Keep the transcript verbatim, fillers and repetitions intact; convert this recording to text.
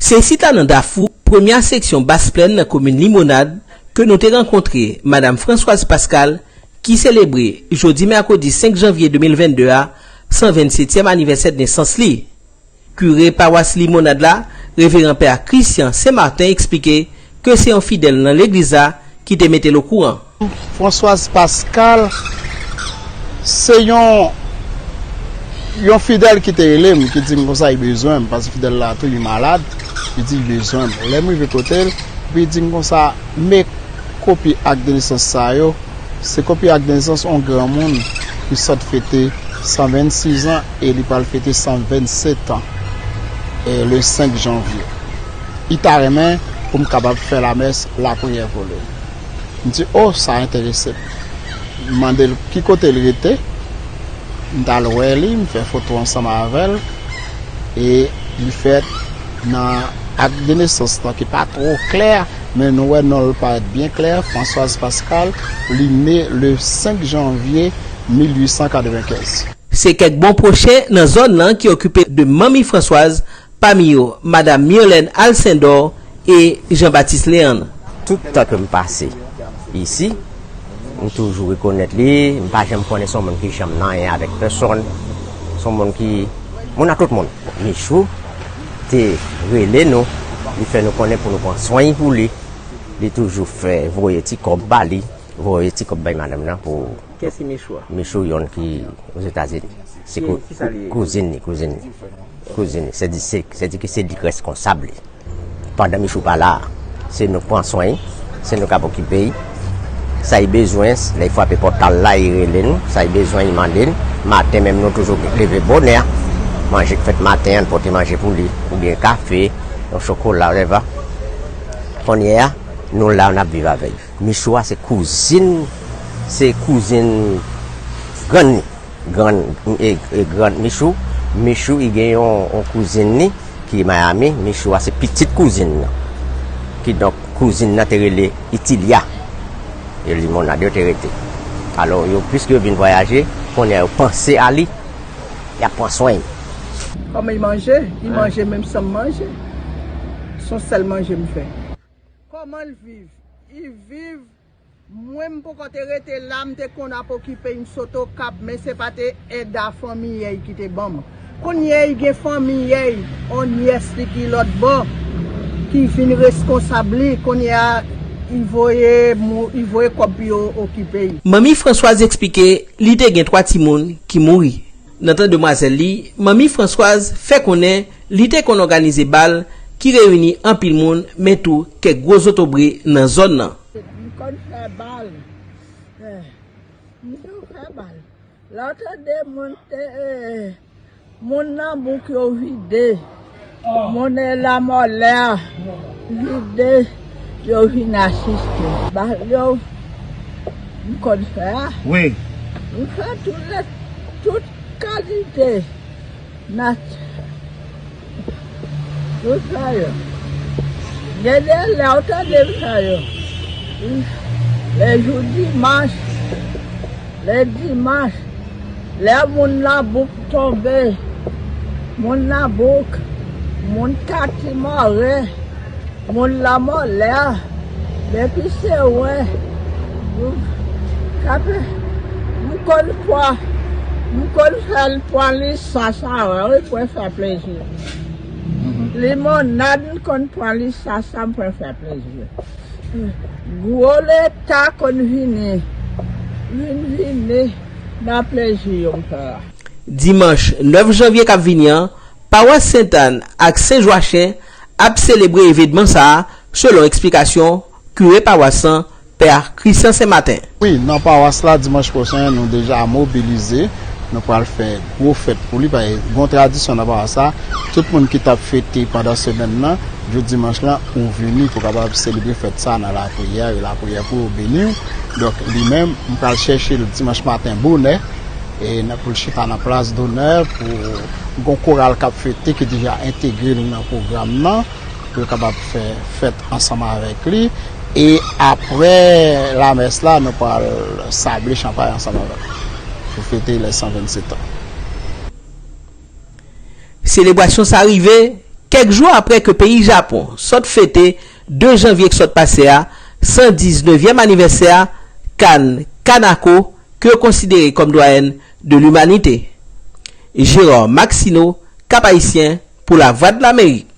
Se sita nan Dafou, premyè seksyon Bas Plèn nan komin Limonad, ke nou te rankontre Madam Françoise Pascal, ki selebre jodi mèkredi senk janvye de mil vennde a, san vennsetyèm anivèsè nesans li. Kire pawas Limonad la, Reveran Pè Christian Saint Martin, eksplike ke se yon fidèl nan legliz la ki te mete l okouran. Françoise Pascal, se yon, yon fidèl ki te rele m, ki di m konsa li bezwen m, paske fidèl la tou li malad, li di li bezwen m. Lè m rive kote l, epi li di m konsa, men kopi ak de nesans sa yo, se kopi ak de nesans yon granmoun ki sot fete san vennsis an e li pral fete san vennset an, e le senk janvye. Li ta renmen pou m kapab fè lamès, lapriyè pou li. M di, "O, sa enterese m." M mande l ki kote l rete. M t al wè li, m fè foto ansanm avè l. E li fèt nan ak de nesans lan ki pa twò klè, men nou wè non l parèt byen klè, Françoise Pascal, li ne le senk janvye mil uit san katrevenkenz. Se kèk bon pwochen nan zòn nan ki okipe de manmi Françoise, pami yo Madam Myrlène Alcindor e Jean Baptiste Léandre. Tout tan ke m pase isi, m toujou rekonèt li, m pa janm konnen se yon moun ki janm nan anyen avèk pèsonn, se yon moun ki, moun a tout moun. Michou te rele nou, li fè nou konnen pou nou pran swen pou li, li toujou fè voye ti kòb ba li, voye ti kòb bay madanm nan pou Kiyès ki Michou a? Michou yonn ki Ozetazini. Se Ki- kou- kisa li ye? Kouzin li, kouzin li. Kouzin li. Se di, se, se di ki se li k reskonsab li. Pandan Michou pa la, se nou k pran swen li, se nou k ap okipe li. Sa li bezwen, lè li frape pòt kay la, li rele nou. Sa li bezwen, li mande n. Maten menm, nou toujou leve bonè. Manje k fèt maten an, n pote manje pou li. Oubyen kafe, yon chokola, whatever. Kounye a, nou la, n ap viv avè l. Michou a se kouzin, se kouzin grann li. Grann, e, e grann Michou. Michou, li gen yon, yon kouzin li ki Miami. Michou a se pitit kouzin nan. Kidonk, kouzin nan te rele Itilia. E Limonad yo te rete. Alò, yo, piske yo vin vwayaje, kounye a yo panse a li, y ap pran swen li. Kòman li manje? Li manje menm jan m manje. Se yon sèl manje m fè. Kòman l viv? Li viv, mwen m poko te rete la, m te konn ap okipe, m sot Okap, men se pa te èd a fanmiyèy ki te ban m. Kounye a, li gen fanmiyèy, on nyès li ki lòt bò, ki vin reskonsab li. Kounye a, li voye mou-, li voye kòb pou yo okipe l. Manmi Françoise eksplike li te gen twa timoun ki mouri. Nan tan demwazèl li, manmi Françoise fè konnen li te konn òganize bal ki reyini anpil moun, men tou kèk gwo zotobre nan zòn nan. M konn fè bal. Eh, m konn fè bal. Lè w tande moun te, eh, moun nan bouk yo vide. Moun e lamòlè a vide, yo vin asiste. Bal yo, m konn fè a. Wi. M fè tout lè, tout kalite nat-, tout sa yo. Gen de lè w tande m fè yo. Lè jou dimanch, lè dimanch, lè moun nan bouk tonbe, moun nan bouk, moun kati mòre, moun lamòlè a, depi se wè, m, kape, m konn pran, m konn fè l pran lisans avè l, wi, pou l fè plezi. Limonad, m konn pran lisans sa, m pran fè plezi. Gwo leta konn vini, vin vini nan plezi yo m fè a. Dimanch nèf janvye k ap vini an, pawas Sentàn ak Sen Jwachen ap selebre evènman sa a, selon eksplikasyon kire pawas lan, Pè Christian Sen Maten. Wi, nan pawas la, dimanch pwochen, nou deja mobilize. Nou pral fè gwo fèt pou li, paske gon tradisyon nan pawas la. Tout moun ki t ap fete pandan semèn nan, jou dimanch lan, ou vini pou kapab selebre fèt sa nan lapriyè, e lapriyè pou yo beni w. Donk, li menm, m pral chèche l dimanch maten bonè, e nan, pou l chita nan plas donè, pou gon koral k ap fete, ki deja entegre l nan pwogram nan, pou yo kapab fè fèt ansanm avèk li. E apre lamès la, nou pral sable chanpay ansanm avè l pou fete lè san vennsetan. Selebrasyon sa rive Kèk jou apre ke peyi Japon sot fete de janvye k sot pase a san diz nevyèm anivèsè a Kan Kanako, ke yo konsidere kòm dwayèn de limanite. Gérard Maxineau, Cap-Haïtien, pou Lavwadlamerik.